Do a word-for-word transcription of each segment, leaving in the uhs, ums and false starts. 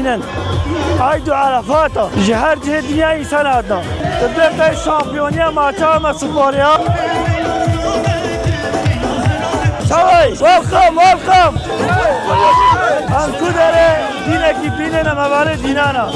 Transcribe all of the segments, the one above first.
Eyd û Erefat e. Ji her cihê dinya însan hatina. Dibe qey şampiyoniya maça me spor ya. Çaway, welcome, welcome. Em ku derê dînekî bînin, em hevalê dînan e.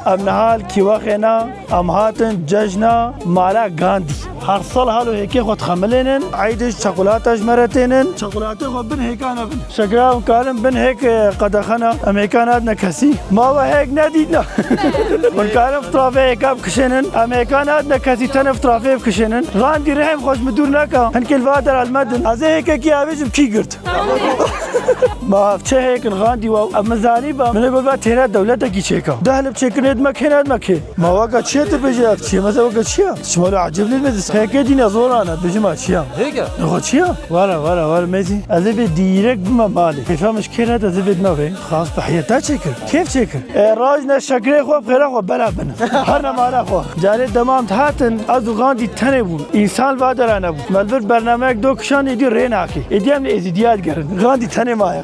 Em niha li Kîwexê ne, em hatin cejna mala Gandî. Her sal hal û hêkê xwe dixemilênin, eydê ji çekolata ji me re tênin. Çekolatê xwe bin hêka nebin. Şekra em karin bin hêk, e, qedexe ne, em hêka nadine kesî. Ma we hêk nedîtne. Hûn karin fitrafê hêka bikişênin, em hêka nadine kesî, tenê fitrafê bikişênin. Gandî rehim xwe ji min dûr neke. Hinkê li va dera li me din. Ez ê hêkekî avêjim kî girt. Ma ev çi hêkin Gandî wa? Ev min zanîba. Min ê got va têra dewletekî çêka. Deh lib çêkirinê dime kê nedime kê. Ma weka çi ye tu bêjî ev çi ye? Mesela weka çi ye? Şima lo ecêb lê me disa. Hêkê dîne zoran e, bêjim a çi ye? Hêk e? Xwe çi ye? Were, were, were mêzî. Ez ê bê dîrek bime malê. Kêfa min ji kê nede ez ê bê dime vê. Xas bi hiyeta çêkir. Kêf çêkir. E, raj ne şekirê xwe, xêra xwe bela bin. Her ne mala xwe. Carê dema em dihatin, ez û Gandî tenê bûn. Însan va dera nebû. Me li vir bernameyek do kişand, êdî rê nakê. Êdî em li Êzîdiya digerin. Gandî tenê maye.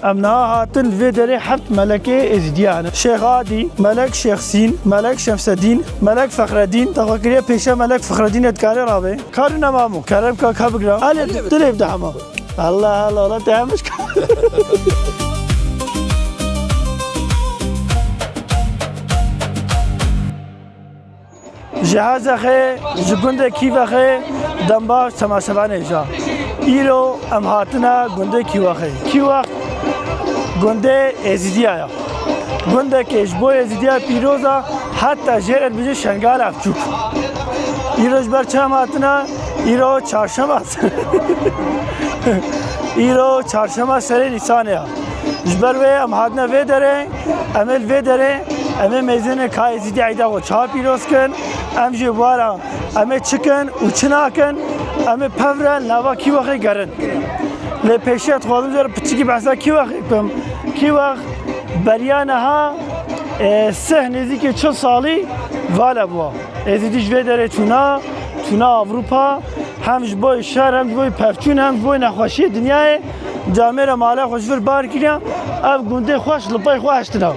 Em niha hatin li vê derê heft melekê Êzîdiya hene. Şêx Adî, Melek Şêx Sîn, Melek Şemsedîn, Melek Fexredîn. Te xwe kiriye pêşe Melek Fexredînê dikare rabe. Kar û nemamo. Kerem ka ka bigira. Alê dilê bide hema. Allah Allah, Allah te hemiş ka. Ji Hezexê, ji gundê Kîvexê, dembaş temaşevanê ja. Îro em hatine gundê Kîwexê. Kîwex gundê Êzîdiya ya. Gundekê ji bo Êzîdiya pîroz a, heta jêre dibêje Şengala Biçûk. Îro ji ber çi em hatine? Îro çarşema, îro çarşema serê Nîsanê ya. Ji ber wê em hatine vê derê, em ê li vê derê, em ê mêzênê ka Êzîdî eyda xwe çawa pîroz kin, em jê wara, em ê çi kin û çi nakin, em ê pevre li nava Kîwexê gerin. Lê pêşiya dixwazim jê re piçikî behsa Kîwexê bikim. Kîwex beriya niha, e, sih nêzîkî çil salî vala bûa. Êzîdî ji vê derê çûna, çûna Ewropa, hem ji bo şer, hem ji bo pevçûn, hem ji bo nexweşiyê dinyayê, camêra mala xwe ji vir bar kiriya, ev gundê xweş li pey xwe hiştina.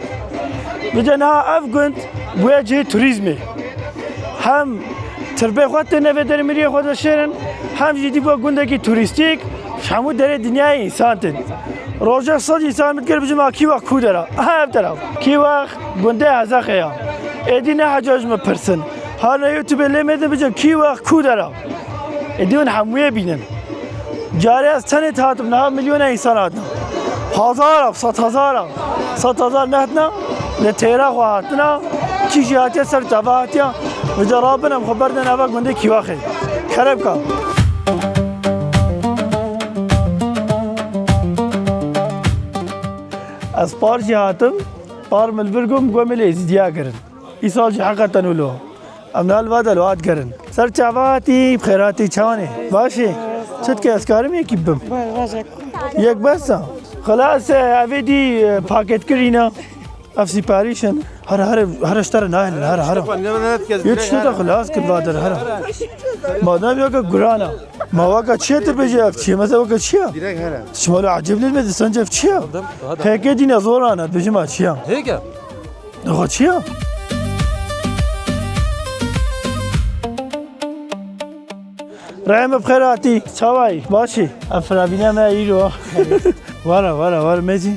Bide niha ev gund bûye cihê turîzmê. Hem tirbê xwe têne vê derê miriyê xwe de şêrin, hem jî dî bûye gundekî turîstîk, ji hemû derê dinyayê însan tên. Roja sed însan min dikir bijim, a Kîwex ku dera? Aha, ev dera. Kîwex gundê Hezexê ya. Êdî ne heca ji min pirsin. Har ne YouTube lê mêdin bijin Kîwex ku dera? Êdî hûn hemûyê bînin. Carê ez tenê dihatim, niha milyona însan hatin. Hazara, sed hazara, sed hazar nehatina, li têra xwe hatina, kî jî hatiye ser çava hatiye, vêca rabin em xwe berdin eva gundê Kîwexê. Kerem ka. Ez par jî hatim, par min li vir got, min got em ê li Êzîdiya gerin. Îsal jî heqeten wilo. Em niha li va de li wa digerin. Ser çava hatî, bi xêr hatî, çawanê? Baş î? Çi dike, ez karim yekî bibim? Yek bes e? Xilas e, ev ê dî, e, paketkirî ne. Ev sîparîş in. Here, here, here ji te re nayênin, here, here. Yek şû te xilas kir va de, here. Madem yeke guran e. Ma weke çi ye tu bêjî ev çi ye? Mesela weke çi ye? Direkt here. Şima li ecêb lê me disan ev çi ye? Hêkê dîne zoran e, bêjim a çi ye? Hêk e? Xwe çi ye? Rehme bi xêr hatî. Çawayî? Başî? Ev firavîne me îro. Were, were, were, mêzî.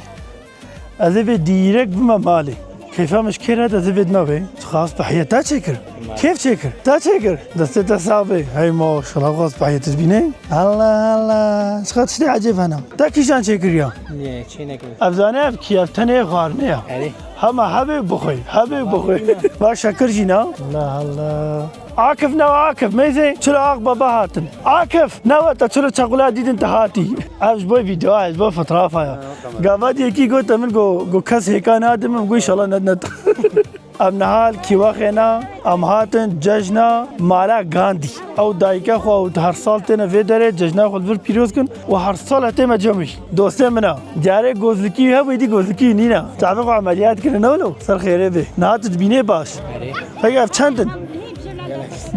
Ez ê vê dîrek bime malê. Keyfa min ji kê re ez ê vê dime vê. Xas bi heyet te çêkir. Kêf çêkir. Te çêkir. Destê te sax bê. Hey maşallah, xas bi heyet bîne. Allah Allah. Çiqas tiştê ecêb hene. Te kîjan çêkiriya? Niye, çênekê. Ev zane ev kî, ev tenê xwarinê ya. Erê. Hema hebê bixwê, hebê bixwê. Va şekir jî ne? Allah Allah. Akif ne, Akif, mêzê çilo ax baba hatin. Akif, ne we te çilo çequla dîtin te hatî. Ev ji bo vîdeo, ev ji bo fotoğrafa ya. Ha, tamam. Gava diyekî got te min go, go kes hêka nadim, min go inşallah ne, ne. Em niha li Kîwexê ne, em hatin cejna mala Gandî. Ew dayika xwe û her sal têne vê derê cejna xwe li vir pîroz kin û her sal e tê me cem wî. Dostê min e. Carê gozlikî hebû, êdî gozlikî nîne. Çavê xwe emeliyat kirin, ne wilo? Ser xêrê bê. Niha tu dibînê baş. Peki ev çend in?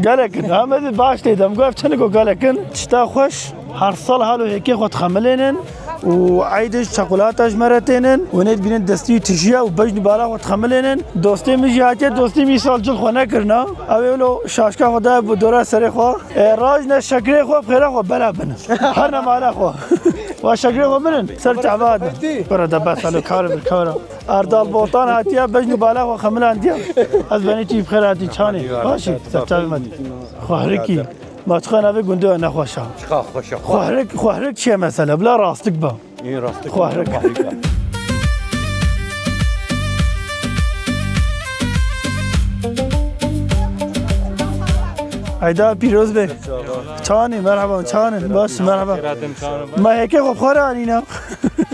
Gelek in. Ha, me dî baş tê de. Em got ev çend in, got gelek in. Tişta xweş. Her sal halo hêkê xwe dixemilênin û eydê ji çekolata ji me re tênin û nê dibînin destî û tijiya û bejn û bala xwe dixemilênin. Dostê min jî hatiye, dostê min îsal cil xwe nekirina. Ew ê wilo şaşka xwe daye bi dora serê xwe. E, rajne şekrê xwe, bi xêra xwe bela binin. Herne mala xwe. Wa şekrê xwe binin. Ser çava din. Pira de bes halo kar bir kara. Erdal Botan hatiye, bejn û bala xwe xemilandiye. Ez benî tu bi xêr hatî çanê. Başî, ser çavê me. Xwehrikî. Ma tu xwe navê gundê we nexweş e. Çiqa xweş e. Xwehrik, xwehrik çi ye mesela? Bila rastik be. Ê, rastik. Xwehrik. Xwehrik e. Eyda pîroz be. Çanî, merhaba, çanî. Baş, merhaba. Ma hêkê xwe bi xwe re anîne.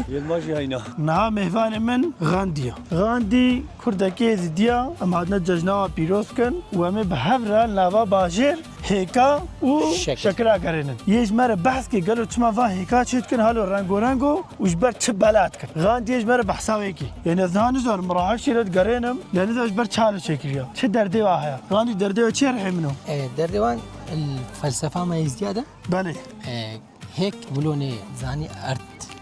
Yilmaz jî heyna. Niha mêvanê min Gandî ye. Gandî kurdekê Êzîdî ye. Em hatine cejna we pîroz kin û em ê bi hev re nava bajêr hêka û Şekir. Şekira gerênin. Yê ji me re behs ke gelo çima van hêka çê dikin, halo rengorengo û ji ber çi bela dikin. Gandiyê ji me re behsa wê kê. Yanî ez niha nizanim, min re her şîret gerênim, lê nizanim ji ber çi halo çêkiriya. Çi derdê wa heye? Gandî derdê we çi ye rihê min o? E, derdê wan, el felsefa me Êzdiya de. Belê. E, hêk wilo nê zanî erd,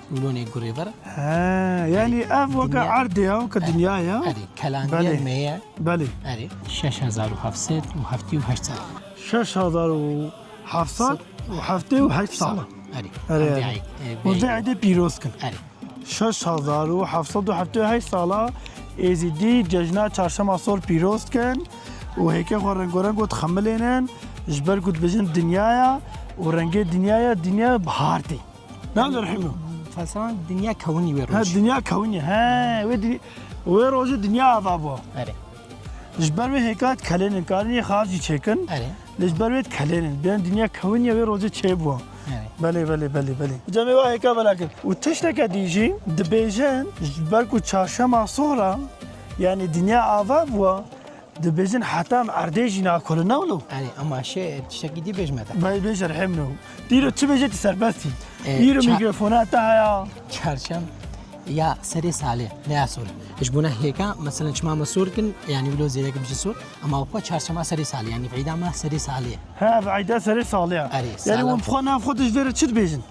wilo nê gurê vir. He, yanî ev weke erdê ya, weke dinya ya. Erê, kelandiye me ye. Belê. Erê, şeş hezar û heft sed û heftê û heşt sal. Şeş hezar û heft sed û heftê û heşt sal. Erê. Erê, erê. Hûn vê eydê pîroz kin. Erê. Şeş hezar û heft sed û heftê û heşt sala Êzîdî cejna Çarşema Sor pîroz dikin û hêkê xwe rengorengo dixemilênin, ji ber ku dibêjin dinya ya û rengê dinya ya, dinya bihar tê. Ne wilo rihîm o? Felsefa dinya kewinî wê rojê. Ha, dinya kewinî, he, wê di-, wê rojê dinya ava bû. Erê. Ji ber wê hêka dikelênin, karin yê xav jî çêkin. Erê. Lê ji ber wê dikelênin. Bêyan dinya kewinî ye wê rojê çêbû. Erê. Belê, belê, belê, belê. Cemê wa hêka bela kir. Û tişteke dî jî dibêjin, ji ber ku çarşema sor e, yanî dinya ava bû, Dibêjin heta em erdê jî nakolin, ne wilo? Erê, ama şê tiştekî dî bêj me de. Vay bêje rihê min o. Dîro çi bêje tu serbest î. E, Îro ça- mîkrofona te heye. Çarşem ya serê salê, ne ya sor. Ji bona hêka, meselen çima me sor kin, yanî wilo zêde kim jî sor, ama xwe çarşema serê salê, yanî veyda me serê salê. He, veyda serê salê ya. Erê, yanî sala- hûn bi xwe nav xwe de ji vê re çi dibêjin?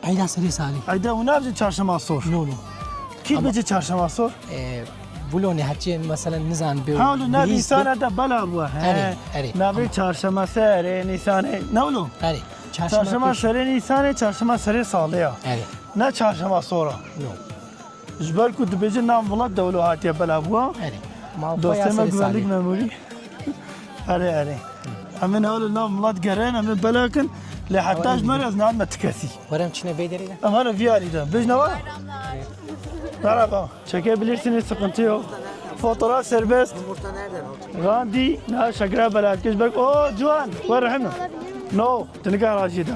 Eyda serê salê. Eyda û nabêjin çarşema sor. No, no. Kî dibêje çarşema sor? E, wilo ne, heçî mesela nizan bê. Ha, wilo nav bihîst bê. Nîsana de bela bû. He. Erê, erê. Navê çarşema serê, nîsanê. Ne wilo? Erê. Çarşema serê nîsanê, çarşema serê salê ya. Erê. Ne çarşema sora. No. Ji ber ku dibêje nav milet de wilo hatiye bela bû. Erê. Dostê me güvenlik memurî. Erê, erê. Em ê niha li nav milet gerin, em ê bela kin. Lê heta ji me re ez niha me ti kesî. Were em çine vê derê de. Em hene vî alî de. Bêjne wa? Merhaba. Çekebilirsiniz, sıkıntı yok. Fotoğraf serbest. Yumurta nereden aldın? Gandhi, niha şekera bela dike ji ber. O, ciwan. Were hene. No. Tinika rajî de.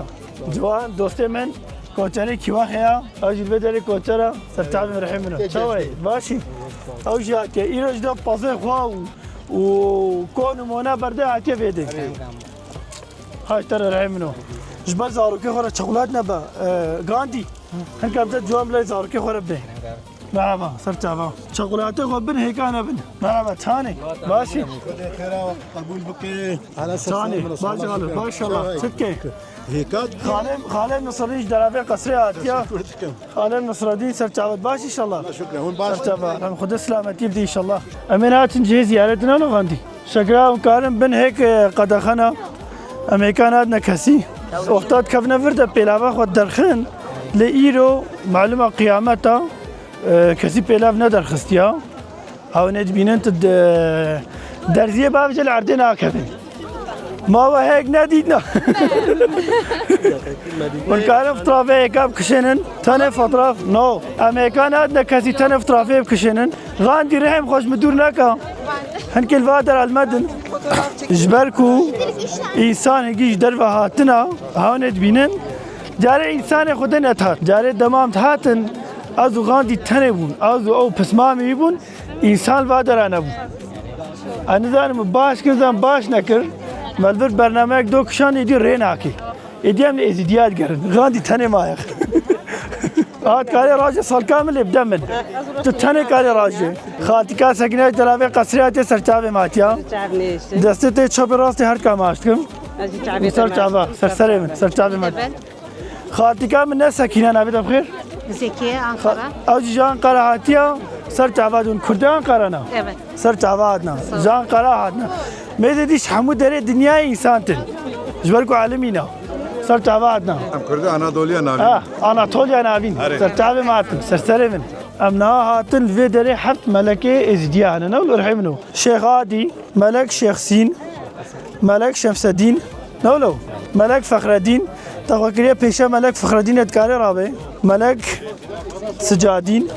Ciwan, dostê min, koçerê Kîwaxê ya. Ew jî li vê derê koçer e. Ser çavên rihê min e. Çawa yî? Baş î? Ew jî hatiye. Îro jî de pazê xwe û, û kon û mona berde hatiye vê dê. Hay te re rihê min o. Ji ber zarokê xwe re çeqlat nebe. E, Gandî. Hinka bize ciwan bilay zarokê xwe re bidê. Merhaba, ser çava. Çekolatê xwe bin, hêka nebin. Merhaba, çanê. Baş î? Xwedê xêra qebûl bike. Çanê. Baş xalo, baş Allah. Çitke? Hêka. Xalem, Xalem Nasreddin ji deravê qesrê hatiya. Teşekkür dikim. Xalem Nasreddin ser çavat baş inşallah. Şükür, hûn baş. Ser çava. Em Xwedê selametî bidî inşallah. Em ê hatin cihê ziyaretine lo Gandî. Şekra em karin bin hêk, e, qedexena. Em hêkan hatine kesî. Oxta dikevine vir de pêlava xwe derxin. Lê îro maluma qiyameta, e, kesî pêlav nederxistiya. Ew nedibînin tu de-, derziyê bavêje li erdê nakevin. Ma we hêk nedît na. Hûn karin fotoğrafê hêka bikişênin. Tenê fotoğraf, no. Em hêka nadine kesî tenê fotoğrafê bikişênin. Gandî rihê min xwe ji min dûr neka. Hinkê li va der elmedin. Ji ber ku însan hingî ji derve hatina, ew nedibînin. Carê însanê Xwedê nehat. Carê dema em dihatin, ez û Gandî tenê bûn. Ez û ew pismamê wî bûn. Însan va dera nebû. Ez nizanim baş kir, zan baş nekir. Me li vir bernameyek do kişand, êdî rê nakê. Êdî em li Êzîdiya digerin. Gandî tenê maye. Hat karê rajê salka min lê bide min. Tu tenê karê rajê. Xaltîka Sekîne ji delavê qesrê hatiye ser çavê me hatiya. Çav nêştin. Destê tê çapê rastê her ka maç dikim. Ez jî çavê Ser te çava, ser serê min, ser çavê min. Xaltîka min ne Sekîne navê te bixêr? Zekiye Ankara. Ew jî ji Ankara hatiya, ser çava dûn. Kurdê Ankara na? Evet. Ser çava hatina. Ji Ankara hatina. Mêzê dîş hemû derê dinyayê însan tin. Ji ber ku elimî na. Ser çava hatina. Em Kurdê Anadoliya navîn. Ah, Anatoliya navîn. Erê. Ser çavê me hatin. Ser serê min. Em niha hatin li vê derê heft melekê Êzîdiya hene. Ne wilo rihê min o. Şêx Adî, Melek Şêxsîn, Melek Şemsedîn, ne wilo? Melek Fexredîn, te xwe kiriye pêşe Melek Fexredînê dikare rabe. Melek Sicadîn,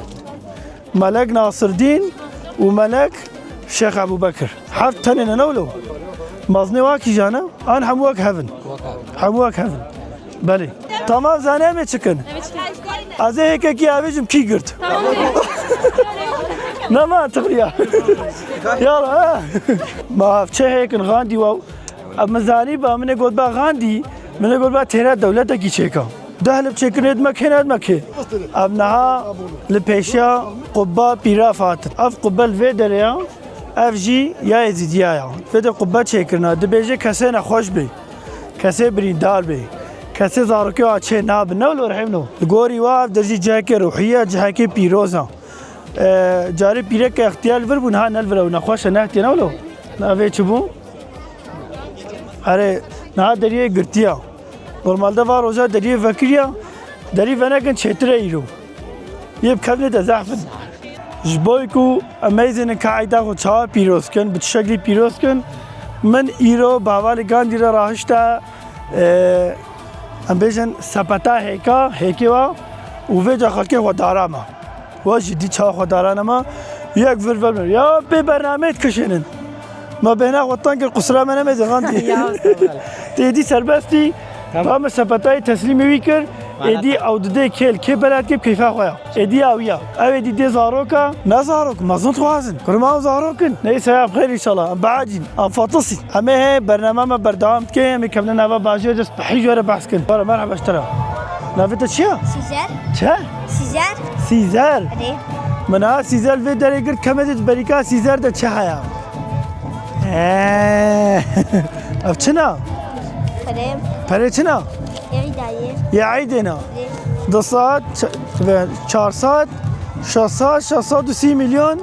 Melek Nasirdîn û Melek Şêx Ebûbekir. Heft tenê ne, ne wilo? Mezinê wa kîjan e? An hemû wek hev in. Hemû wek hev in. Belê. Tamam, zanî em ê çi kin? Ez ê hêkekî avêjim kî girt. Ne mantiqî ya. Yala, ha. Ma çi hêkin Gandî wa? Em zanî ba, min ê got ba Gandî, min ê got ba têra dewletekî çêka. Deh li çêkirinê dime kê, ne dime kê. Em niha li pêşiya qubba pîra fatin. Ev qubbe li vê derê ya, ev jî ya Êzîdiya ya. Vê de qubbe çêkirina. Dibêje kesê nexweş bê. Kesê birîndar bê, kesê zarokê wa çê nabin, ne wilo rihê min o. Li gorî wa ev der jî cihekê ruhî ye, cihekê pîroz e. Ee, carê pîreke extiyar li vir bû, niha ne li vir e, nexweş e, nehtiye, ne wilo. Navê çi bû? Erê, niha deriyê girtiya. Normalde va roja deriyê vekiriya, derî venekin çêtir e îro. Yê bi kevnê de zehf in. Ji bo ku em meyzênin ka eyda xwe çawa pîroz kin, bi tu şeklî pîroz kin, min îro bi hevalê Gandî re rahişte, e, em bêjin sepeta hêka, hêkê wa û vêca xelkê xwedara me. Wa jî dî çawa xwedara nema, yek vir ver min. Ya pê bernameyê dikişênin. Ma bêhna xwe teng kir, qusura me nemêze Gandî. Ya, estağfurullah. Tê dî serbestî, Tamam. Ba min sepetayê teslîmê wî kir. Êdî ew didê kêl, kê belet kê bi keyfa xwe ya. Êdî ew ya. Ew êdî dê zaroka. Ne zarok, mezin dixwazin. Kurma ew zarok in. Neyse ya, bixêr înşallah. Em biacîn. Em fatisîn. Em ê hê bername me berdewam dike. Em ê kevne nava bajêr de spehî ji we re behs kin. Were merheba ji te re. Navê te çi ya? Sîzer. Çi? Sîzer. Sîzer. Erê. Min ha Sîzer vê derê girt, kemê de di berîka Sîzer de çi heye? Eee. Ev çi ne? Perê. Perê çi ne? Yê îdayê. Yê eydê ne? Erê. Du sed, ç-, çar sed, şeş sed, şeş sed û sî milyon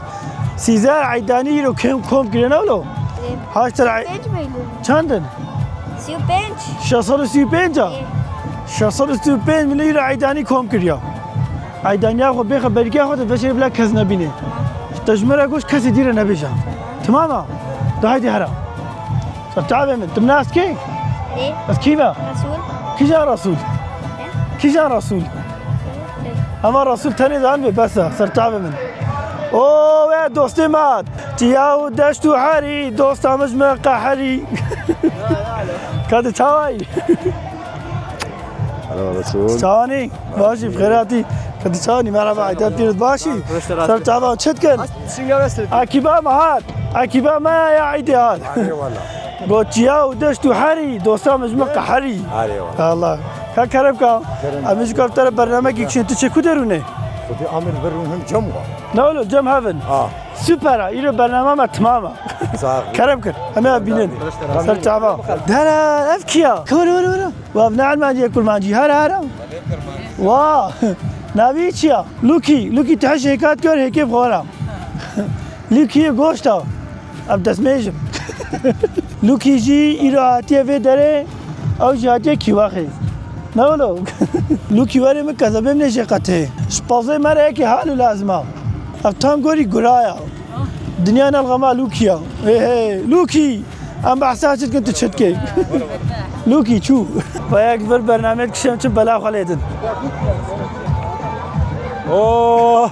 Sîzer eydanî îro kom, kom kiriye ne wilo? Erê. Haşter ey-, Pênc milyon. Çend in? Sî û pênc. Şeş sed û sî û pênc a? Erê. Şeş sed û sî û pênc milyon îro eydanî kom kiriya. Eydaniya xwe bêxe berîkê xwe de veşê bila kes nebîne. Tamam. Te ji min re goş kesê dî re nebêje. Tamam. Tamam a? De haydî here. Ser çavê min. Tu min nas kê? Erê. Ez kî me? Resûl. Kîjan Resûl? He? Kîjan Resûl? He? Hema Resûl tenê dan bê bes e. Ser çavê min. O we dostê me. Çiya û deşt û herî, dosta min ji min qeherî. Ka tu çawayî? Merhaba Resûl. Çawanî? Baş î, bi xêr hatî. Ka tu çawanî? Merhaba, eyda pîr, baş î? Ser çava çi dikin? Ekîba me hat. Ekîba me ya eydê hat. Got çiya û deşt û herî, dosta min ji min qeherî. Allah. Ka kerem ka. Em ji kaftere bernamekî kişên tu çê ku derûne? Xwedî amir berûn him cem wa. Ne wilo, cem hevin. Ha. Süper ha, îro bername me timam e. Sağ ol. Kerem kir. Em ê bînin. Tamam. Ser çava. Dera, ev kî ya? Were, were, were. Wa, ev ne Elmancî ye, Kurmancî. Here, here. Wa, navî çi ya? Lucky. Lucky, tu hej hêkat kir, hêkê bi xwe re. Lucky goşt a. Ev destmêj im. Lucky jî îro hatiye vê derê, ew jî hatiye Kîwaxê. Ne wilo? Lucky, werê min kezebê min ê jê qetê. Ji pazê me re yekê hal û lazim a. Ev tam gorî guraya. Dinya nelxema Lucky ya. Hê hê, Lucky! Em behsa çi dikin, tu çi dikey? Lucky çû. Bayek vir bernameyê dikişem çi bela xwe lê din. Oh!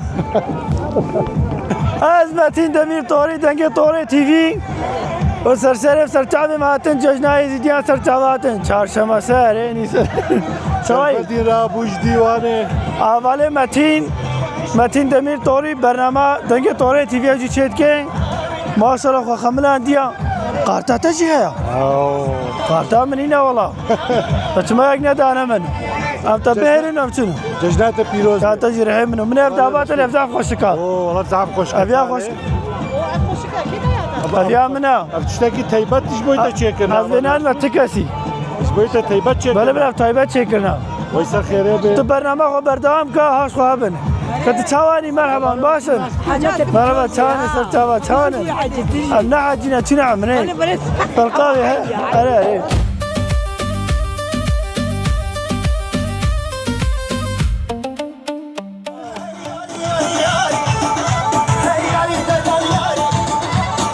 Ez Metîn Demîr Torî, dengê Torê T V. Û ser serê ser çavê me hatin, cejna Êzîdiyan ser çava hatin. Çarşema serê nîse. Çawayî? Şerfetî ra bûj dîwanê. Avalê Metîn, Metîn Demîr Torî, bernama dengê Torê T V jî çêdike. Maşallah, xwe xemilandiya. Qarta te jî heye? Aw. Qarta min nîne wala. Te çima yek nedane min? Em te bihêrin, em çin. Cejna te pîroz be. Te jî rihê min û min ev daba te ev zaf xweşik e. Oo, wala zaf xweşik e. Ev ya xweş-, ev ya min e. Ev tiştekî teybet ji bo te çêkirine. Ez vê nenme ti kesî. Ji bo te teybet çêkirine. Belê, belê, ev taybet çêkirine. Wey ser xêrê be. Tu bernama xwe berdewam ke, haş xwe hebin. Ke tu çawanî, merhaba, baş in? Merhaba, çawanî, ser çava, çawanî? Em ne hecî ne, çi ne emrê? Felqavê he. Erê, erê.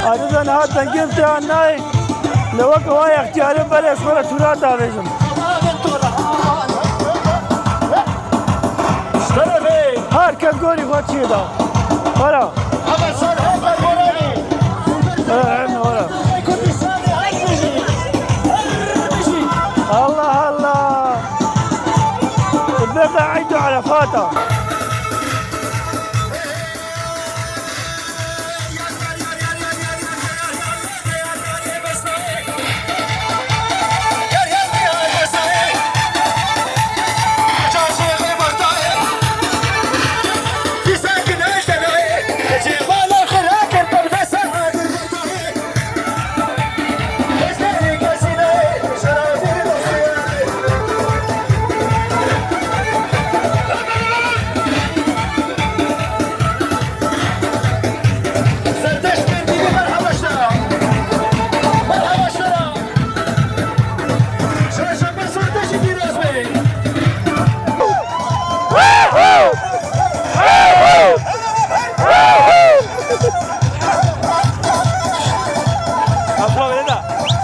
Aziza niha dengê min tê an nayê. Li weke wa extiyarê berê ji xwe re tûra davêjim. Her kes gorî xwe çiyê da. Wara. Wara, wara. Allah Allah. Bebe Eid Arafata.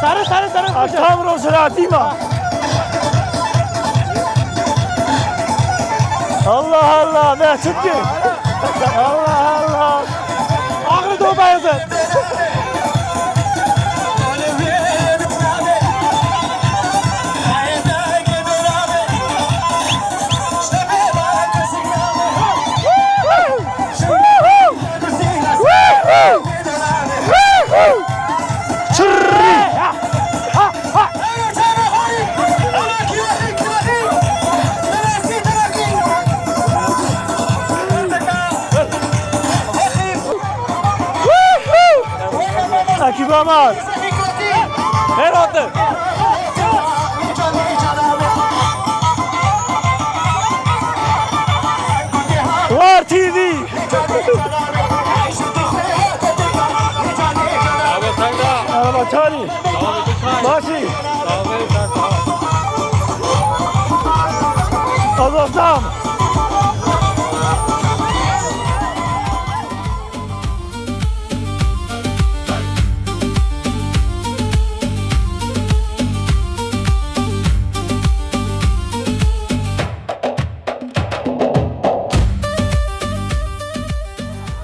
Sarı, sarı, sarı. Akşam Rojhilatî ma. Allah Allah, be çitkî. Allah Allah. Ağrı doğdu yazın. Ekîba me. Xêr hatin. War T V. Merhaba, çawanî? Başî? Azostam.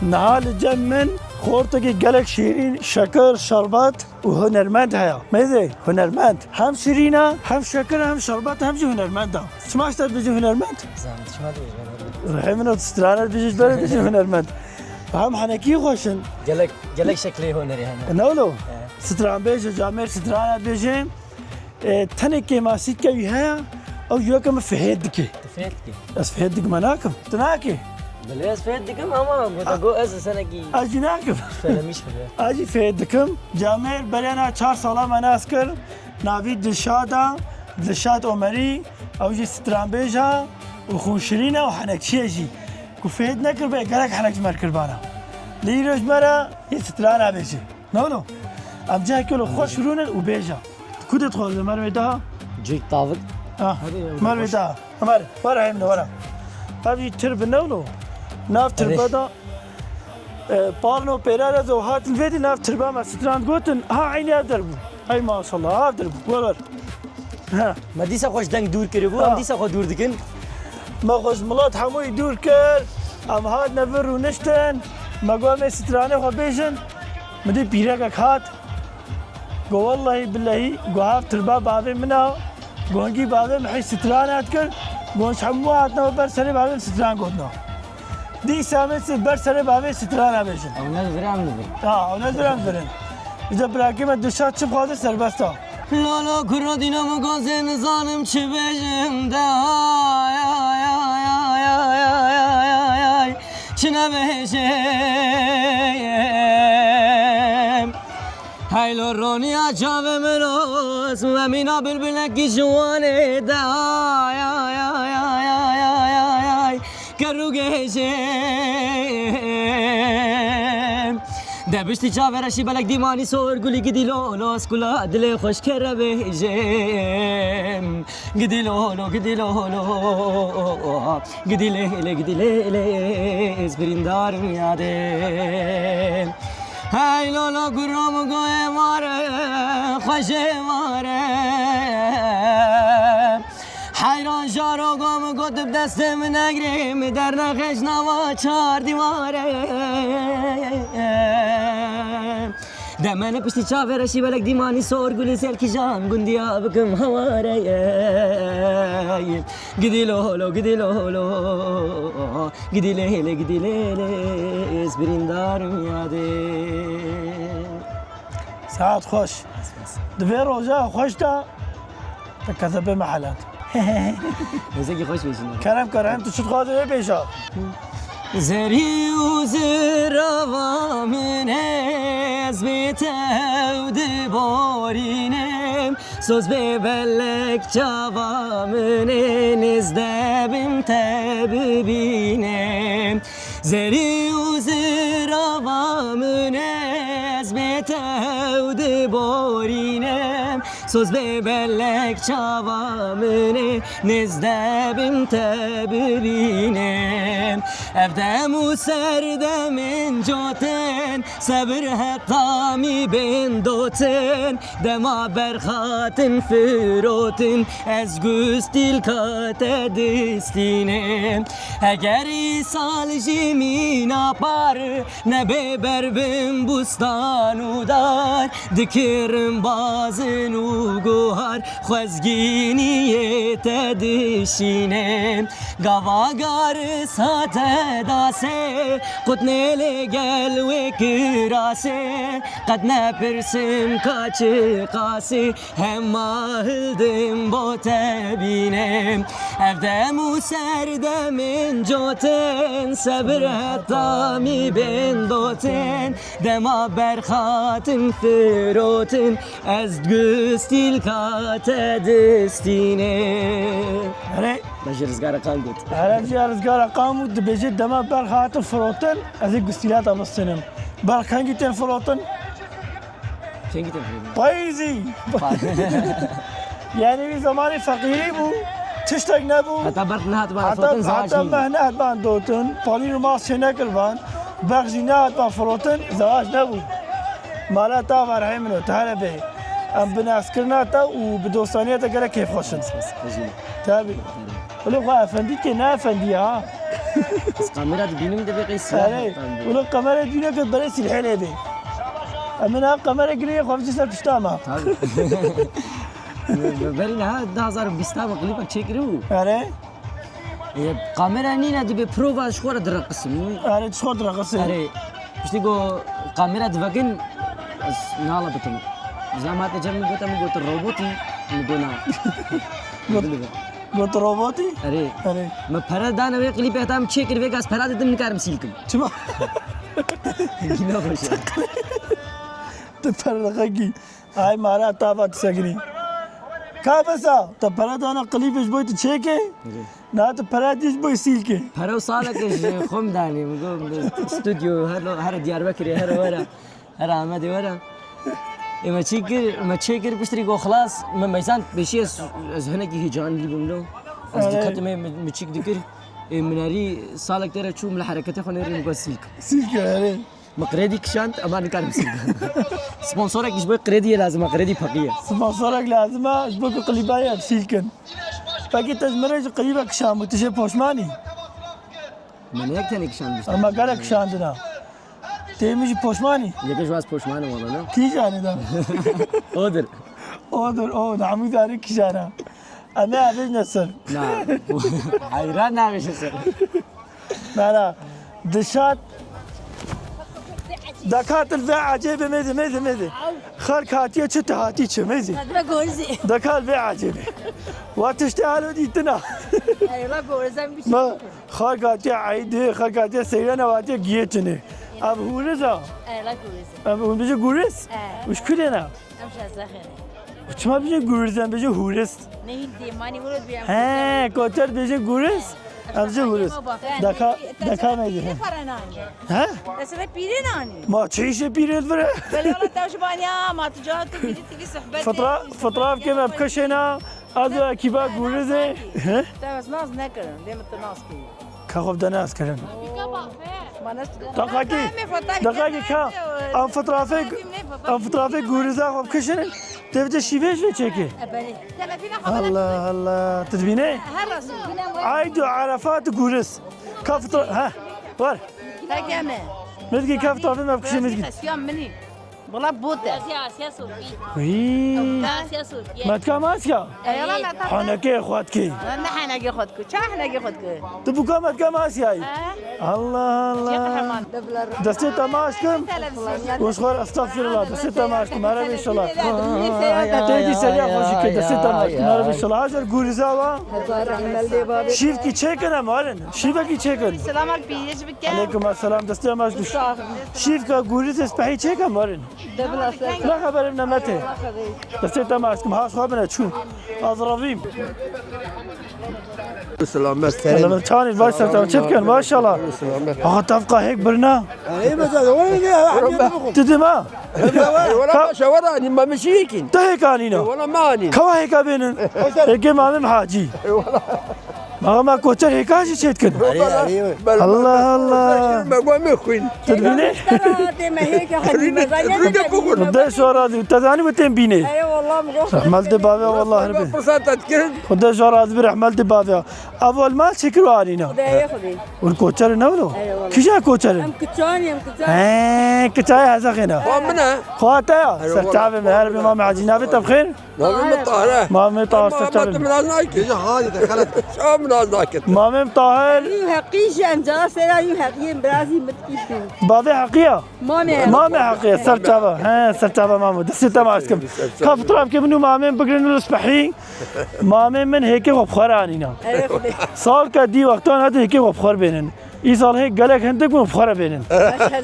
Niha li cem min xortekî gelek şîrîn, şekir, şerbet û hunermend heye. Mêzê hunermend. Hem şîrîn e, hem şekir, hem şerbet, hem jî hunermend e. Çima ji te dibêjin hunermend? Zan, çima dibêjin hunermend? Rihê min û strana dibêjin, ji berê dibêjin hunermend. Hem henekî xweş in. Gelek, gelek şeklê hunerî hene. Ne wilo? He. Stranbêj, camêr strana dibêjin. E, tenê kêmasî dike wî heye, ew ji weke min fihêt dike. Tu fihêt dikî? Ez fihêt dikim, me nakim. Tu nakî? Belê ez fihêt dikim ama gota got ez senekî. Ez jî nakim. Felemîş bike. Ez jî fihêt dikim. Camêr berê na çar sala me nas kir. Navî Dilşad a, Dilşad Omerî, ew jî stranbêj a û xûnşirîn e û henekçî ye jî. Ku fihêt nekiribê, gelek henek ji me re kiribana. Lê îro ji me re yê strana bêje. No, no. Em cihekê wilo xweş rûnin û bêje. Ku dê dixwaze, mervê daha? Cik tavik. Ah, mervê daha. Ömer, were hemle, were. Ev jî tirb ne wilo? Nav tirbe da, e, parno pêra re zo hat li vê dî nav tirbe me stran gotin. Ha, eynî ev der bû. Hey maşallah, ev der bû. Were, were. Ha. Me dîsa xwe ji deng dûr kiribû, em dîsa xwe dûr dikin. Me xwe ji milet hemûyî dûr kir. Em hatine vir rûniştin. Me got, em ê stranê xwe bêjin. Min dî pîrekek hat. Got, wellehî billehî, got, hev tirba bavê min a. Got, hingî bavê min hî stran hat kir. Got, ji hemû hatine ber serê bavê min stran gotina. Dîsa min sî ber serê bavê strana bêjin. Ew ne zira em dibin. Ha, ew ne zira em dibin. Ji birakê me Dilşad çi bixwaze serbest e. Lolo kuro dîna min gazê nizanim çi bêjim de ay, ay, ay, çi nebêjim. Heylo roniya çavê min roz, Emîna bilbilekî ji wanê de ay, ay, ay, ker û gêjê. De piştî çavê reşî belek dîmanî sor gulî gidî lolo, ez kula dilê xweş kere bêjê. Gidî lolo, gidî lolo, gidî lê lê, gidî lê lê, ez birîndar im yadê. Hey lolo guro min goyê mare, xweşê mare. Heyran jaro go min got bi destê min negirê, min dernexeş nava çar dîware. Demene piştî çavê reşî belek dîmanî sor gulî sêl kîjan gundiya bikim heware. Gidî lolo, gidî lolo, gidî lê lê, gidî lê lê, ez birîndarim yadê. Saet xweş. Di vê roja xweş de te kezebê me helat. Hêzekî xweş bêjin. Kerem, kerem, tu çi dixwazî wê bêja. Zerî û zirava min e, ez bê tew diborînim. Soz bê belek çava min ê, nêz de bim te bibînim. Zerî û zirava min e, ez bê tew diborînim. Soz bê belek çava min ê, nêz de bim te bibînim. Ev dem û serdemên cotin, sebir heta mî bên dotin. Dema berxatin firotin, ez gustîlka te distînim. Heger îsal jî mîna par, nebê ber bin bustan û dar, dikirim bazin û guhar, xwezgîniyê te dişînim. Gava garis hate dasê, qutnê lê gel wê kirasê, qet nepirsim ka çi qasê, hema hildim bo te bînim. Ev dem û serdemên cotin, sebir heta mî bên dotin, dema berxatin firotin, ez gustîlka te distînim. Erê. Me ji Rizgara Qam got. Erê, ji Rizgara Qam û dibêje dema berx hatin firotin, ez ê gustîlata bistînim. Berx kengî tên firotin? Kengî tên firotin? Payîzî. Pa- Yani wî zamanê feqîrî bû, tiştek nebû. Heta berx nehat ban firotin, zewac nîbû. Heta meh nehat ban dotin, palîr û mas çê nekir ban, berx jî nehat ban firotin, zewac nebû. Mala te ava rehê min o, te here bê. Em bi naskirina te û bi dostaniya te gelek kêfxweş in. Tabî. Wilo xwe efendî dikê, ne efendî ye ha. Ez kamera dibînim, divê qey sîleh. Erê, wilo kamera dibîne ke berê sîlhê lê bê. Em ê niha kamera girê xwe biçî ser pişta me. Tabî. Berî niha du hazar û bîst me klîpek çêkiribû. Erê. E, kamera nîne, dibê prova ji xwe re direqisim. Erê, ji xwe direqisim. Erê, piştî ku kamera divekin, ez nala bikim. Zam hate cem min gote, min got robotî, min got na. Got, got robotî? Erê. Erê. Me pere dane wê klîpê, heta min çêkir vêga ez pera didim, nikarim sîl kim. Çima? Gina xweş e. Tu pere xekî. Ay mara tava tu segirî. Ka besa, te pere dana klîpê ji bo tu çêke? Erê. Na tu pere dî ji bo sîlke. Pere û saleke ji xwe min danî, min got, min stûdyo, her, her Diyarbekirê, her were, her Amedê were. Ê me çî kir, me çê kir, piştrî got xilas, me meyzand pêşî ez, ez hinekî heyecanlî bûm lo. Ez Erê. Diketim ê min, min çîk dikir. Ê min erî salek te re çûm li hereketê xwe nêrî min got sîlk. Sîlke, erê. Min kredî kişand, ema nikarim sîl bikim. Sponsorek ji bo krediyê lazim e, kredî peqî ye. Sponsorek lazim e, ji bo ku klîba ye sîl kin. Pekî te ji min re jî klîbek kişand bû, tu jê poşman î? Me ne yek tenê kişand bû. Ema gelek kişandina. Tê min jî poşman î? Yeke ji wan poşman im wala, ne? Kîjanê da? Odir. Odir, o, Namû Zarî kîjana. Em ê avêjne ser. Na, heyran navêje ser. Na, na. Dişat. Dekatil vê ecêbê mêzê, mêzê, mêzê. Xalk hatiye çi, tu hatî çi, mêzê. Dekatil vê ecêbê. Wa tiştê halo dîtina. Eyla gorizem bir şey. Ma xalk hatiye eydê, xalk hatiye seyrene, hatiye giyetine. Ev hûriz a. Eyla goriz. Ev hûn bijî guriz? Û ji kurê ne? Em ji Ezexê ne. Çima bijî guriz, em bijî hûriz? Nehî dêmanî wilo dibî em He, koçer bijî guriz. Em bijî hûriz. Deka, deka me dî. He? Mesela pîrê nanî. Ma çi îşê pîrê li vir e? Belê wala te ji baniya ma tu ca tu bîrî tîvî sohbetê. Fitra, fitra bikim ev kişêna. Ez û ekîba guriz e. He? Te ez nas nekirin, dê min tu nas kî. Ka xwe bi dene ez kirin. Deqekî, deqekî ka. Em fitrafê, em fitrafê gûriza xwe bikişinin. Tê vite şîvê ji vê çêkê. Allah Allah. Tu dibînê? Eyd û Erefat û gûriz. Ka fitra, he. Wer. Heke me. Mirgî ka fitrafê me bikişin mirgî. Wala bote. Asya, Asya Sofi. Wî. Asya Sofi. Metka Masya. Eyvallah, metka. Hanekê xwe dikê. Ne hanekê xwe dikê. Çawa hanekê xwe dikê? Tu bûka metka Masyayî. He. Allah Allah. Destê te maç kim? Wis xwar estağfirullah. Destê te maç kim. Merhaba inşallah. Te dî seriya xweşî kir. Destê te maç kim. Merhaba inşallah. Hacer guriza wa. Şîvkî çêkin em harin. Şîvekî çêkin. Selamek pîrê ji bike. Aleyküm selam. Destê maç kim. Şîvka guriz espehî çêkin em harin. Ne xeberim ne mete. Destê te maç kim, has xwe bine çû. Az ravîm. Selamet. Selamet. Çanî baş ser çav çetken maşallah. Selamet. Aha tavqa hek birna. Ey mesela, o ne ya? Hadi bak. Dedim ha. Wala başa wala ni mamişikin. Te hek anîna. Wala mani. Kawa heka benin. Ege mamim hacî. Wala. Maxa me koçer hêka jî çêdikin. Erê, erê. Allah Allah. Me got me xwîn. Tu dibînî? Tê me hêka hecî me zanî. Rûde bixwin. Xuda ji we razî. Te zanî min tên bînê. Erê, wallah, min got. Rehmet de bavê, wallah, her bi. Fırsat etkirin. Xuda ji we razî bi, rehmet de bavê. Ev ol mal çekir û arîna. Xwedê, Xwedê. Û koçer ne wilo? Erê, wallah. Kîja koçer in? Em kiçan, em kiçan. He, kiçayê hezexê ne. Xwa min e. Xwa te ya. Erê, wallah. Ser çavê me, her bi Mamê Hacî navê te bi xêr. Navê min Tahir e. Mamê Tahir, ser çavê. Min az nakir. Gece hadi de xelet. Çawa min az nakir? Mamê Tahir. Yû heqî ji em cara sera yû heqiyên birazî min dikî. Bavê heqiya? Mamê. Mamê heqiya, ser çava. He, ser çava mamo. Destê te maç kim. Ka fitrafkê min û mamê min bigrin û spehî. Mamê min hêkê xwe bi xwe re anîna. Erê Xwedê. Salka dî wextan hate hêkê xwe bi xwe re bênin. Îsal hê gelek hindik bûn, bi xwe re bênin.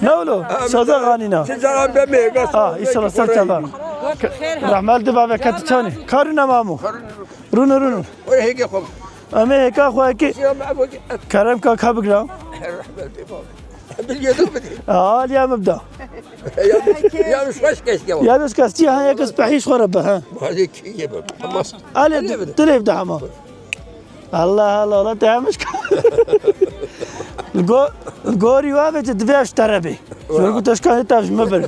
Ne wilo? Şaza xanîna. Çi caran be mêga. Ah, îşallah ser çava. Rehmet de bavê ket çanî. Karûne mamo. Rûne, rûne. Oraya hêke xwe. Em ê hêka xwe ki. Kerem ka ka bigira. Rehmet de bavê. Biliyor da bidî. Aliya min bida. Ya, ya, şeş kes ya. Ya, şeş kes ya, ha, yek spehî xwe re be, ha. Hadi ki ye be. Tamam. Ale, dilê bide hema. Allah Allah, Allah te hemiş ka. Li go-, li gorî wa ve divê eş terebê. Şöyle ku teşkanê te ji me bir.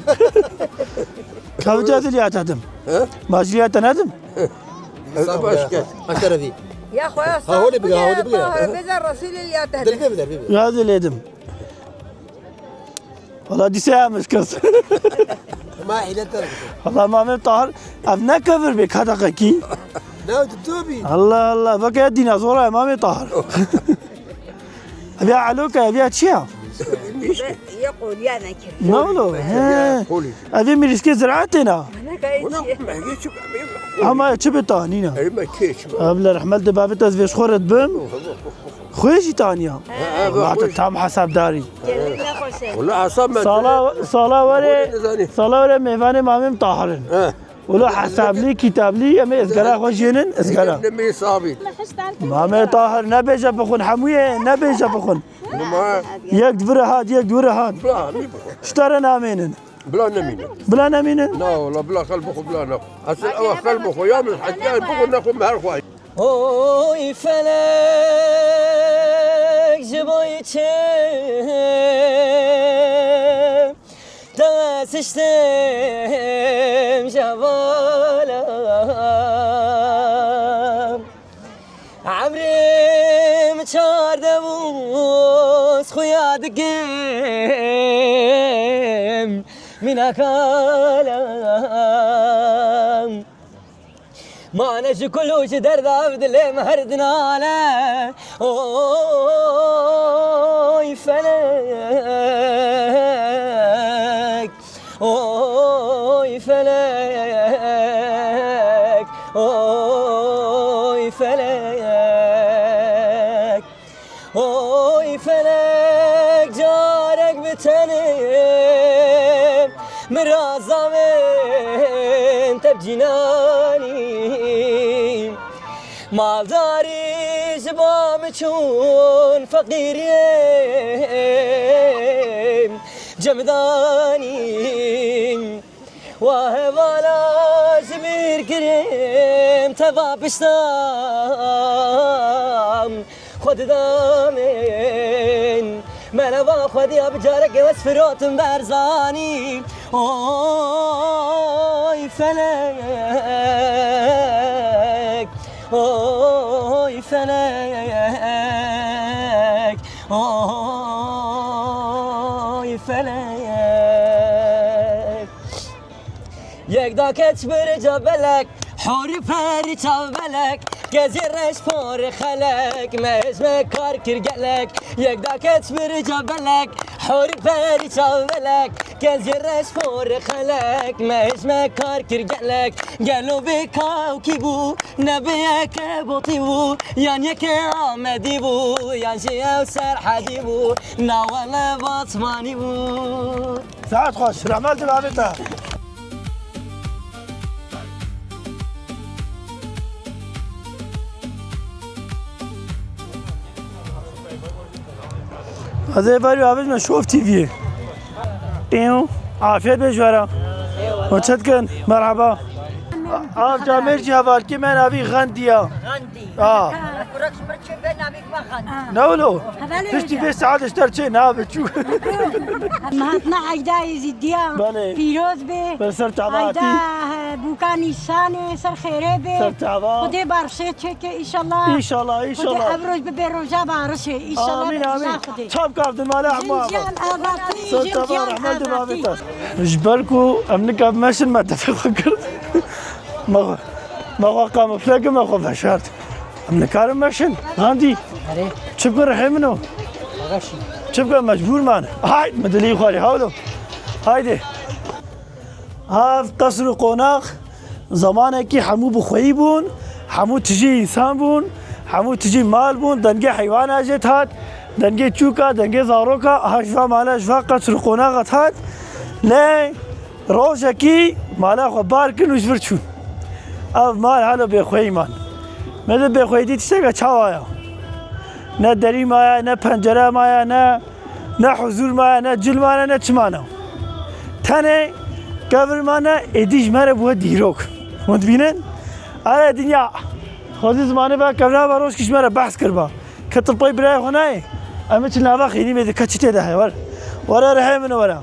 Ka vêca dilî ya te dim. He? Ma jî ya te nedim. Sabah şikayet. Aşağı bir. Ya xoya. Ha, öyle bir, ha, öyle bir. Bêza Resûlî ya te dim. Dilê bide, dilê bide. Ya dilê dim. Wala dîse ya mişkes. Ma hîle te. Wala Mamê Tahir, ev ne kevir bê, ka deqekî. Ne, tu, tu bî. Allah Allah, veke ya dînazora Mamê Tahir. Ev ya eloka, ev ya çi ya? Ye qoliya nekir. Ne wilo? He. Ev ê mirîskê ziraetê na. Ama çi bi tanîna? Ev le rehmet de bavê te ez vê ji xwe re dibim. Xwê jî taniya. He, he, wate tam hesabdarî. Wala hesab me. Sala, sala were, sala were mêvanê Mamê Tahir in. He. Wala hesablî, kitablî, em ê ezgera xwe jênin, ezgera. Ne mi sabî. Mamê Tahir, nebêje bixwin, hemûyê nebêje bixwin. Yek di vir hat, yek di vir hat. Ji te re namênin. Bila nemînin. Bila nemînin? Na wala, bila xel bixwe, bila nexwe. Esil ewa xel bixwe, ya min hetiyan bixwe, nexwe, me her xwe. Oy felek ji bo çi dest ştim ji hevala. Emrim çarde bûz xuya dikim mîna kalam. Mane ji kul û ji derda ev dilê me her dinale. Oy felek, oy felek, oy felek. Oy felek, carek bi tenê min razavên te bi cînanî. Maldarî ji ba min çûn, feqîriyê cem danî. Wa hevala ji bîr kirim, teva pişta xwe didamên. Mereva xwediya bi carekê wes firotin Berzanî. Oy felek, oy felek, oy felek. Yek da keç bi rica belek, hori perî çav belek, gezî reş porê xelek, me hêj me kar kir gelek. Yek da keç bi rica belek, hori perî çav belek, gezî reş porê xelek, me hêj me kar kir gelek. Gelo vê kawkî bû, ne vê yeke botî bû, yan yeke Amedî bû, yan jî ew Serhedî bû, na wele Batmanî bû. Saet xweş, rehmet li bavê te. Ez ê berî avêjme Şov T V'yê. Pêw, afiyet be ji we re. Hûn çi dikin? Merhaba. Av camêr jî hevalkê me navî Xendiya. Xendî. A. Kurak ji mir çê be navî me Xendî. Ne wilo? Hevalê Piştî hêja. Vê saet ji te re çê nabe çû. Em hatina Eyda Êzidiya. Belê. Pîroz be. Ber ser tava Eyda, hatî. He, bûka Nîsanê, ser xêrê be. Ser tava. Xwedê barişê çêke, înşallah. Înşallah, înşallah. Xwedê ev roj bibe roja barişê, înşallah. Amîn, bi amîn. Îzna Xwedê. Çap kavdin mala hema. Jin jiyan avatî, Ser jin tava jiyan rehmet avatî. Ji ber ku em nika meşin me tefê xwe kir. Me xwe, me xwe kamufle kir, me xwe veşart. Em nikarin meşin. Gandî. Erê. Çi bikin rihê min o? Çi bikin mecbûr man. Hayt, min dilî xwarî, hawlo. Haydi. Ev qesr û qonax zamanekî hemû bi xweyî bûn, hemû tijî însan bûn, hemû tijî mal bûn, dengê heywana jê dihat, dengê çûka, dengê zaroka, aha ji va mala, ji va qesr û qonaxa dihat. Lê rojekî mala xwe bar kirin û ji vir çûn. Ev mal halo bêxweyî man. Me di bêxweyî dî tişteke çawa ya? Ne derî maye, ne pencere maye, ne Ne huzur mane, ne cil mane, ne çi mane. Tenê kevir mane, êdî ji me re bûye dîrok. Hûn dibînin? Erê dinya, xwezî zimanê ve kevra ve rojkî ji me re behs kiriba. Ke tu pey birayê xwe nayê, em ê çi nava xênî bê de, ke çi tê de heye, were. Were rihê min were.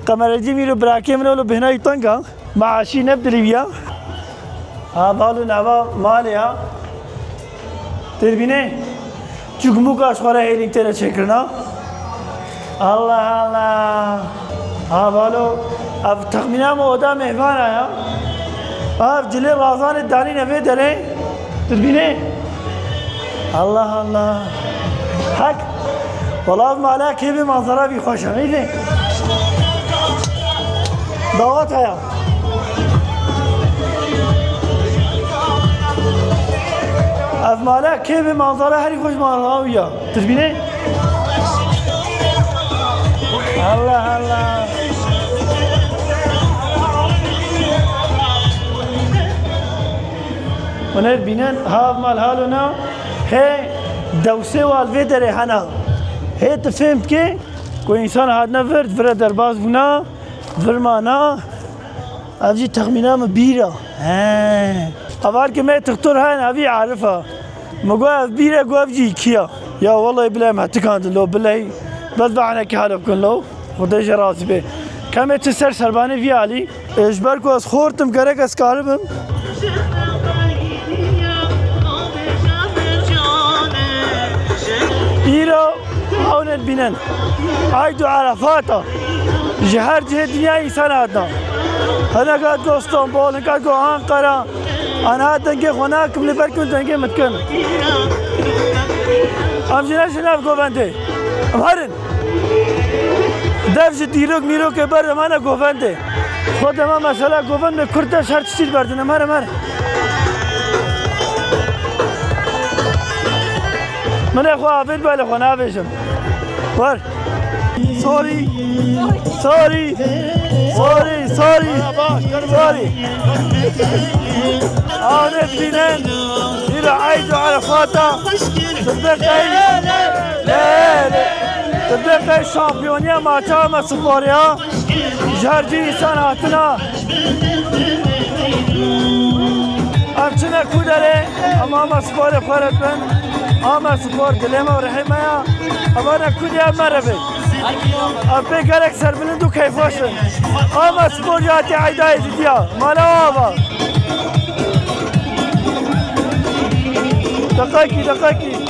Qemeredî mîro birakê min wilo bêhna wî teng a. Maaşî ne bi dilî wî ya. Ha, balo nava malê ya. Tê dibînê? Çûk mûka ji xwe re hêlîn têne çêkirina. Allah Allah. Ha, balo. Ev texmîna me oda mêvana ya. Ev cilê razanê danîne vê derê. Tu dibînê? Allah Allah. Hek. Wala ev mala kêvê manzara vî xweş e, neyse. Dawet heye. Ev mala kêvê manzara herî xweş manzara wî ya. Tu dibînê? Allah Allah. Hûn ê bînin, ha ev mal halo na, hê dewsê wal vê derê hena. Hê tu fêm dikê ku însan hatine vir, vire derbas bûna, vir mana. Ev jî texmîna min bîr a. He. Hevalkê me tixtor hene, ev jî Arif a. Min got ev bîr e, got ev jî kî ya. Ya wellahî bilay em hetikandin lo, bilay. Bes behanekî halo bikin lo. Xwedê jê razî be. Kemê çi ser serbanê vî alî. E, ji ber ku ez xort im, gerek ez karibim. Îro hewne dibînin. Eyd û Erefat a. Ji her cihê dinyayê însan hatina. Hinek hat go Stenbol, hinek hat go Ankara. Ana dengê xwe nakim, lê belkî dengê min dikin. Em jî ne ji nav govendê. Em herin. Dev ji dîrok mîrokê ber, em hene govendê. Xwe dema mesela govend me kurt de şer tiştî berdin, em herin, em herin. Min ê xwe avêt bale xwe navêjim. Wer. Sorry. Sorry. Sorry, sorry. Sorry. Anê bînin. Îro Eyd û Erefata. Sidiqey. Lê, lê. Sidiqey şampiyoniya maça me sporiya. Ji her cî însan hatina. Em çine ku derê, em ama sporê xwe re bin. Ama spor dilê me û rihê me ya. Em ana ku diye me re bin. Em pê gelek serbilind û keyfxweş in. Ama spor ya tê Eydayê didiya. Mala ava. Deqekî, deqekî.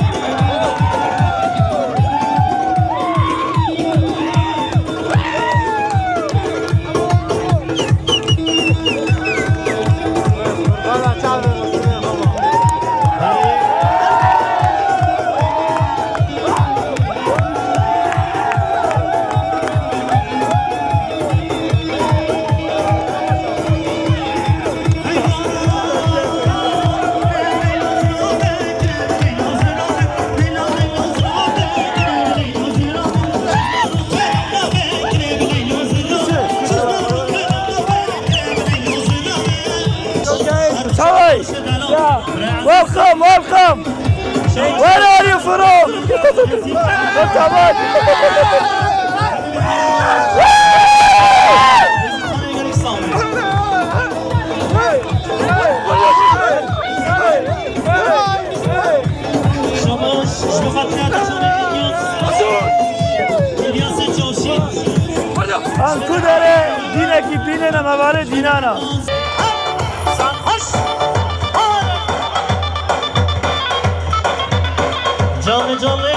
Çaway! Welcome, welcome! Where are you from? Welcome. Em ku derê dînekî bînin, em hevalê dînan a. Sarhoş. Canlı canlı.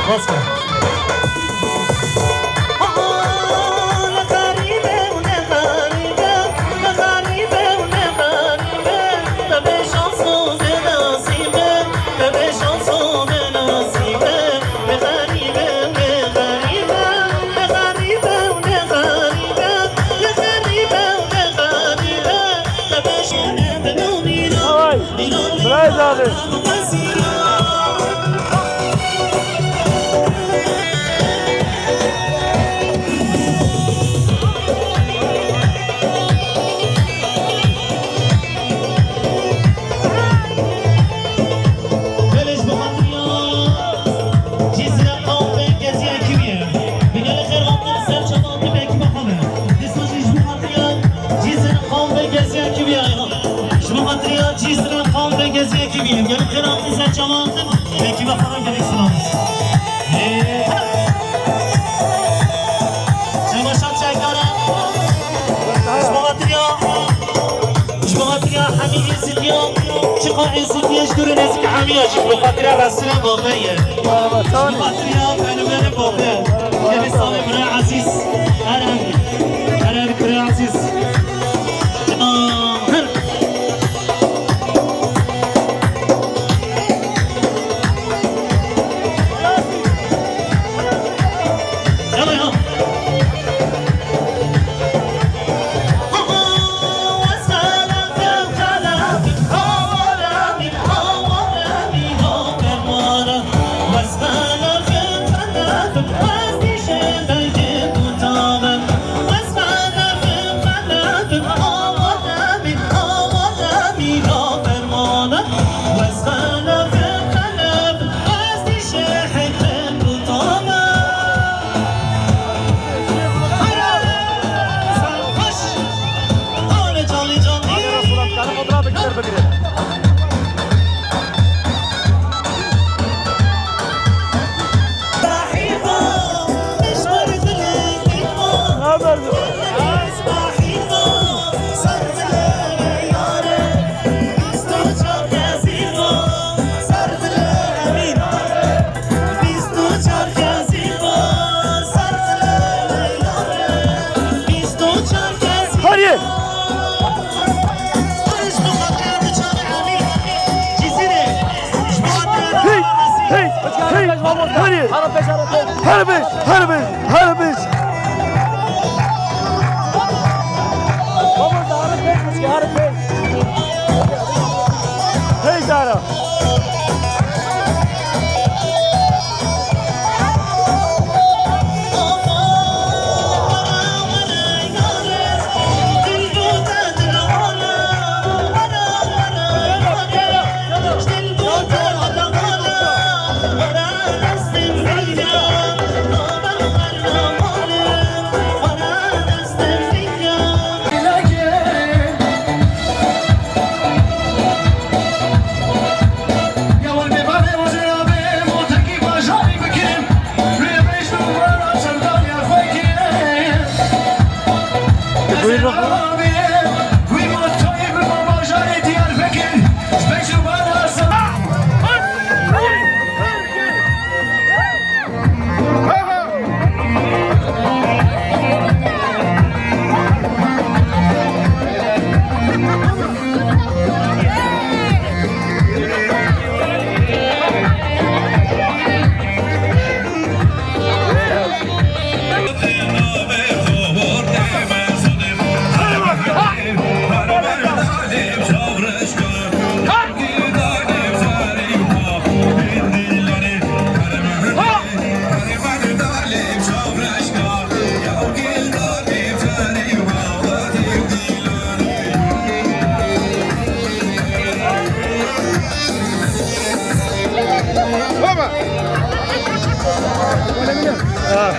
Basta. Vay! Vay zalim! Belê ji bo xatiriya Cizre qewm ve geziya kîviye. Bi gelê xêr hatin ser çavan tu bekî bexwe me. Dîsa jî ji bo xatiriya Cizre qewm ve geziya kîviye. Ji bo xatiriya Cizre qewm ve geziya kîviye. Gelê xêr hatin ser çavan tu bekî bexwe me, gelek silav. Temaşa çekdara. Ji bo xatiriya, ji bo xatiriya hemî Êzidiya, çiqa Êzidiya ji dûr û nêzik hemî ya jî ji bo xatiriya Resûlê Babe ye. Ji bo xatiriya fenomenê Babe. Gelê salê birayê ezîz. Her ev, her ev birayê ezîz. Hadi. Harap beş, harap beş. Harap beş, harap beş, harap beş. Baba, harap beş, harap beş. Hey, Zara. Buyurun. Baba! Ah,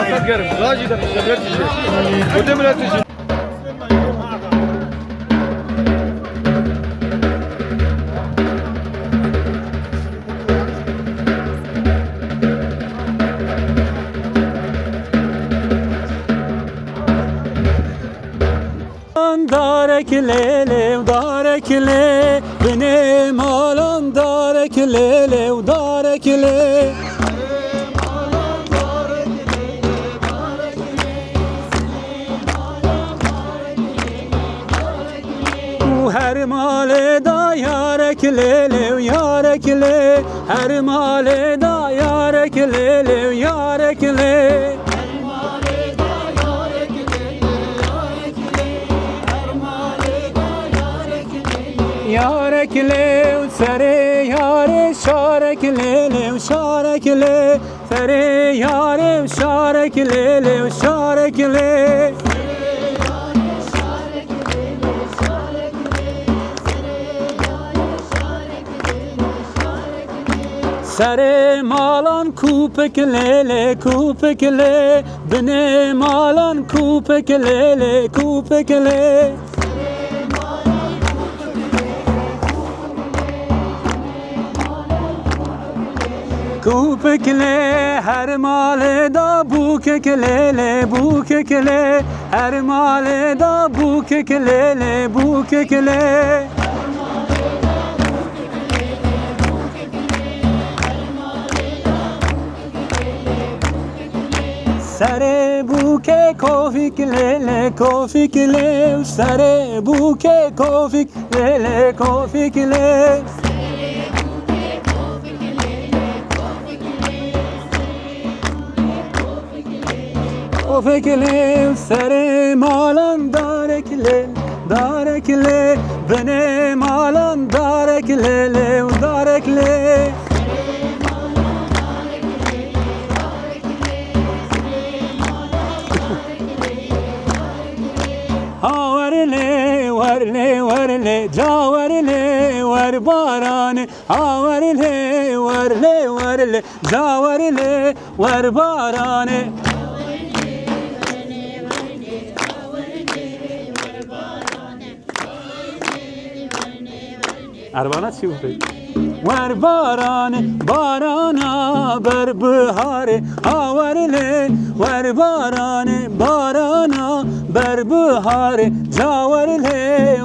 Asad Gerim, Raji de Şevlet Tijî. Öte millet Tijî. Darek lê lê û darek lê, binê malan darek lê lê û darek lê. Û her malê da yarek lê lê û yarek lê. Her malê da yarek lê lê û yarek lê. Yarek lê û serê yarê şarek lê lê û şarek lê. Serê yarê û şarek lê lê û şarek lê. Serê malan kupik lê lê kupik lê. Binê malan kupik lê lê kupik lê. Kupik lê her malê da bûkik lê lê bûkik lê. Her malê da bûkik lê lê bûkik lê. Serê bûkê kovik lê lê kovik lê. Serê bûkê kovik lê lê kovik lê. Kovik lê serê malan darek lê, darek lê. Binê malan darek lê lê û darek lê. Ha wer lê, wer lê, wer lê, ca wer lê, wer baranê. Ha wer lê, wer lê, wer lê, ca wer lê, wer baranê. Erbana çi bû? Wer baranê, barana ber biharê. Ha wer lê, wer baranê, barana ber biharê. Ca wer lê,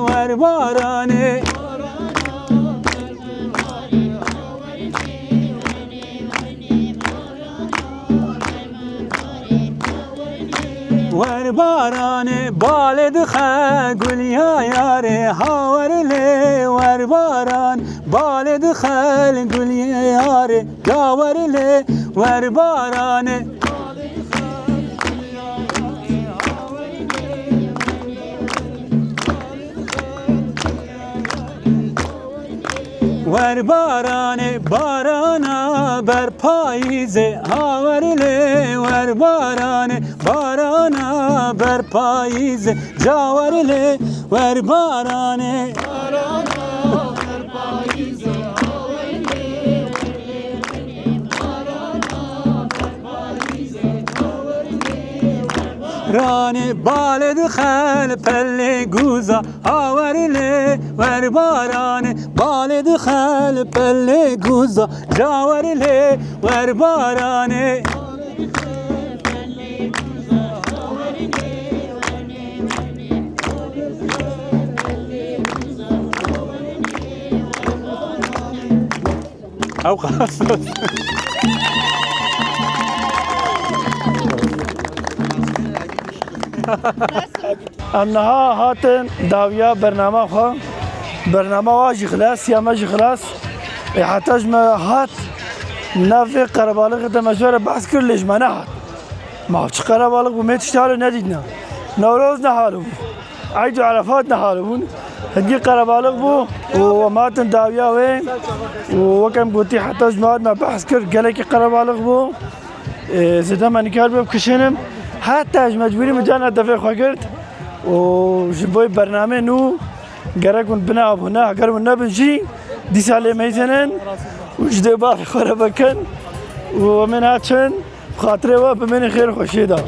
wer baranê. Wer Baranê balê dixe gulya yarê, hawer lê wer baran. Balê dixe gulya yarê, ya wer lê wer baranê. Wer baranê, barana ber payîzê, hawer lê wer baranê, barana ber payîzê, cawer lê wer baranê. Ranê balê dixel pelê guza, hawer lê wer baranê. Balê dixel pelê guza, cawer lê wer baranê. Ew qas. Em niha hatin dawiya bernama xwe. Bernama wa jî xilas, ya me jî xilas. Ê heta ji me hat, nav vê qerebalixê de me ji we re behs kir, lê ji me nehat. Ma çi qerebalix bû, me tiştê halo nedîtine. Newroz ne halo bû. Eyd û Erefat ne halo bûn. Hingî qerebalix bû û em hatin dawiya wê. Û wek em gotî, heta ji me hat me behs kir, gelekî qerebalix bû. Ê, zêde me nikar bê bikişînim. Heta ji mecbûrî min carna devê xwe girt. Û ji bo bernameyê nû gerek hûn bine abone, heger hûn nebin jî, dîsa lê meyzênin û ji dê bavê xwe re bikin. Û em ê naçin, bi xatirê we bimînin xêr û xweşiyê de.